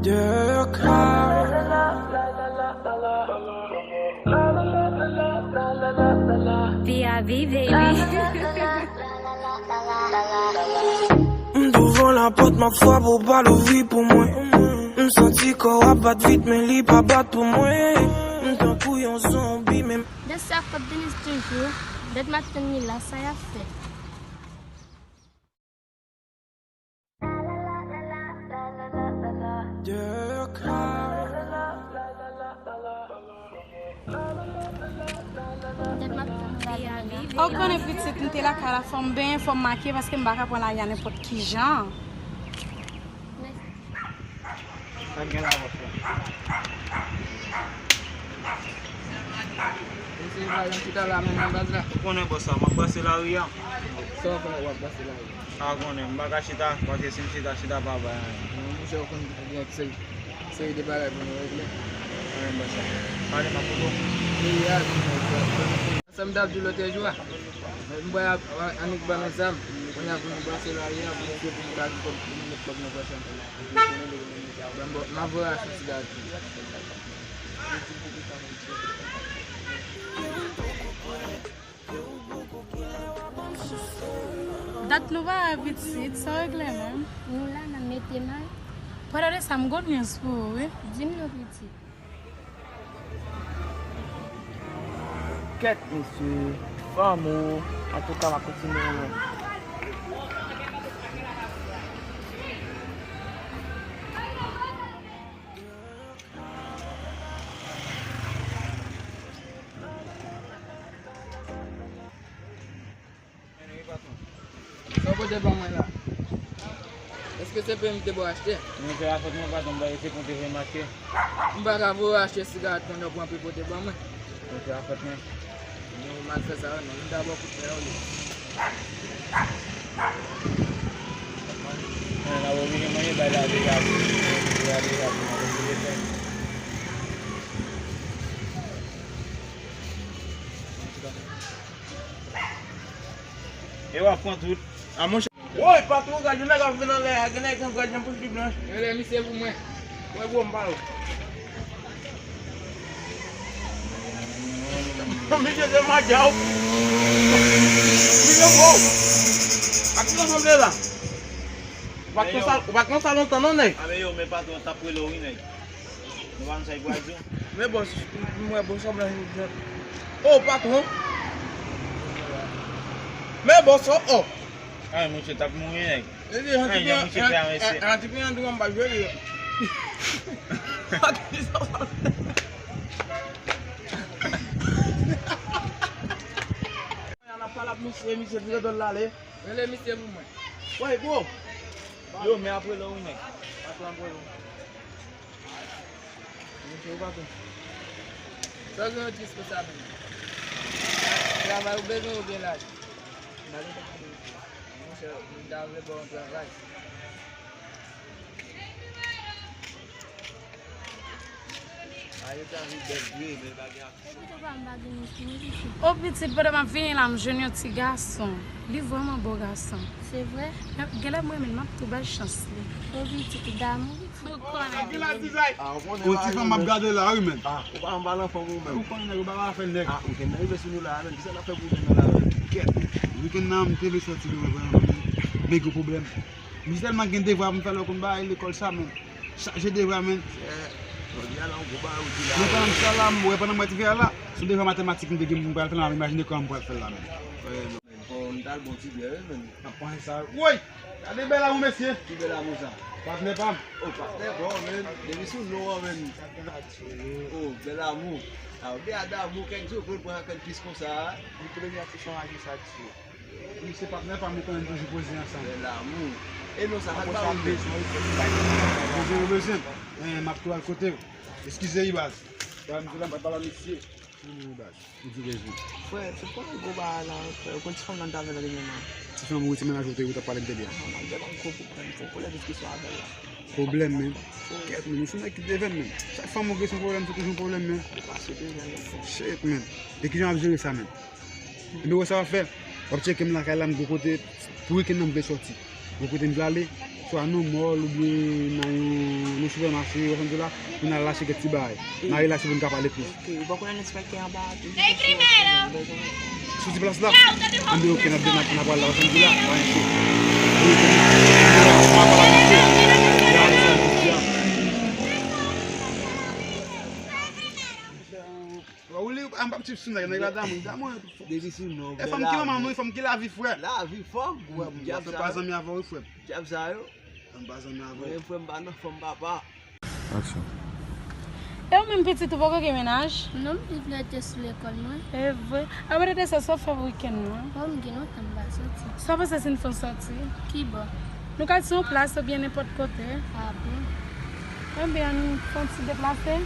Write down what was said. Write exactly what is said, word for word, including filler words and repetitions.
De ka. P I V, baby. M douvan lapòt, m ap frape, ou pa louvri pou mwen. M santi kò w ap bat vit, men li pa bat pou mwen. M tankou yon zonbi, men. Dèsè ak kòb Denis toujou. Dèt m ap tann li la, sa y ap fè? Ou konnen pitit, m te lakay la, fò m benyen, fò m makiye, paske m pa ka pran lari a nenpòt ki jan. Sa k gen la, bòs la? Mesye, pa janm chita la menm nan baz la. Ou konnen bòs la, m ap brase lari a. Sa w fè, w ap brase lari a? A konnen, m pa ka chita, paske si m chita, chita pa bay anyen. Non, monchè, ou konn gen seri, seri de bagay pou nou regle. Anyen, bòs la. Pale, m ap koute w. Peyi a, vin nan sa. Sa m t ap di w lòt jou a, m wè annik ban nou zam, kounye a pou nou brase lari a, pou nou fè pou nou ka gen kòb, pou nou met kòb nan pòch nou. M ap voye achte yon sigarèt tou. Dat nou pa wè pitit, sa w regle menm? Nou la, n ap mete may. Pwè de sa, m gon nyans pou ou, wi. Di m non, pitit. Kèt, mesye, fanm ou, antouka, m ap kontinye renmen. Sa w pote ban mwen la? Èske se pèmi te ba w achte? Mwen fè afè mwen, patwon, m pa se pou te fè m achte. M pa ka voye w achte sigarèt pandan w pran pè pote ban mwen. Mwen fè afè mwen. Non, ou mal fè sa, non. M ta ba w kout men an, wi. Mwen, n ap oblije manje, bay la deja, bay la deja, mwen oblije fè. E w ap pran tout. A, monchè. Woy, patwon, gad yon nèg ap vin anlè a, gen nèg ki anfraj nan plis ki blanch. Rele misye pou mwen. Woy, bro, m pale w. Misye se madjaw. Misye gwo. A ki w sanble la? Ou pa t konsa, ou pa t konsa lontan non, nèg. A, men yo, men patwon t ap rele w, wi, nèg. Nou pa konn sa y pral di w. Men bòs, m wè bòs sanble yon jan. O, patwon. Men bòs, o, o. Ay, monchè, t ap mouri, nèg. Ay, jan monchè fè a, mesye. An ti pran yon dwòm pa jwe li. N ap pale ak misye, misye vire do l ale. Rele misye pou mwen. Woy, bro. Yo, men apre lè w, nèg. Patwon apre lè w. Mesye, ou pa tou. Sa w gen yon dis konsa menm? Travay ou bezwen oubyen laj? Monchè, m ta vle ba w yon travay. A, yo ta vle bèl vre, men pa gen. O pitit, pandan m ap vini la, m jwenn yon ti gason. Li vrèman bo gason. Se vre? Genlè m renmen l, m ap tou ba l chans li. O pitit, ou damou, pitit. Ou konnen. Ou ti fanm m ap gade la, wi, men. A, ou pa anba lan fanm ou menm. Ou konnen nèg, ou pa ka fè nèg. A, ou gen nan rive sou nou la, men. Kisa n ap fè pou ou menm la, men? Kèt. Wikenn nan, m te vle sòti devan vrèman, men. Men gwo pwoblèm. M tèlman gen devwa pou m fè lè w konn bagay lekòl sa, men. Chaje devwa, men. Jodi a la, yon gwo bagay ou di la. Men pandan m sa la, m wè pandan m wè ti fè a la, se yon devwa matematik m te gen pou m pral fè la, m ap imajine kòman m pral fè l la, men. Wi, non, men, fò n t al bon ti vyè, wi, men. N ap panse sa, woy! Gade bèl amou, mesye! Ki bèl amou sa? Patnè pa m. O, patnè pa w, men. Depi sou non an, men. O, bèl amou. A, oubyen a damou, kèk jou, pou l pran kèk plis konsa. Li premye akseswa a, sa di. Wi, se patnè pa m, nou konnen nou toujou poze ansanm. Bèl amou. E non, sa pa t ba ou bezwen. Bezwen, yo bezwen. Eh, m ap tou al kote w. Eskize wi, baz. Ba m di la, m pa t pale a misye. Wi, baz. Ou di rezon. Frè, se pa yon gwo bagay la, frè. Ou konn ti fanm nan m t avè l dènyèman? Ti fanm ou ti mennaj ou te, ou t ap pale m te byen. Non, non, m te ban gwo pwoblèm, gwo pwoblèm diskisyon avè l la. Pwoblèm, men. Kèt, men, ou se yon nèg ki devèn, men. Chak fanm ou gen se yon pwoblèm, se toujou yon pwoblèm, men. Li pase devèn, frè. Shit, men. E kijan w ap jere sa, men? Ebyen, wè sa w ap fè. W ap tcheke m lakay la, m gon kote, pou wikenn nan m vle sòti. Gon kote m vle ale. Swa nan mòl oubyen nan yon, nan sipèmache, ou konprann sa m di w la, pou n al achte kèk ti bagay. N a relakse pou n ka pale plis. Ok, ou pa konnen enspektè anba a toujou gen sou yo, bezwen. Sou ti plas la, ann di ok, n ap, n ap, n ap pral la, ou konprann sa m di w la, pa gen cho. Wi, m ap pale avèk yo. Ya, sa m di a. Wè, ou li, m p ap tip sou nèg, nèg la damou, damou. Depi sou non, e fanm ki manman nou, e fanm ki lavi, frè. Lavi, fanm, wè, m ap fè pa zanmi avè w, frè. Djab sa yo. Fanm pa zanmi avè w. Mwen, frè m pa nan fanm papa. Aksyon. E ou menm pitit ou poko gen mennaj? Non, m vin rete sou lekòl mwen. E vre? Apre de sa, sa w fè wikenn nan? Bon, m gen lontan m pa soti. Sa w panse si n fè yon sòti? Ki bò? Nou ka di se yon plas oubyen nenpòt kote. A bon? Ebyen, ann fè yon ti deplase.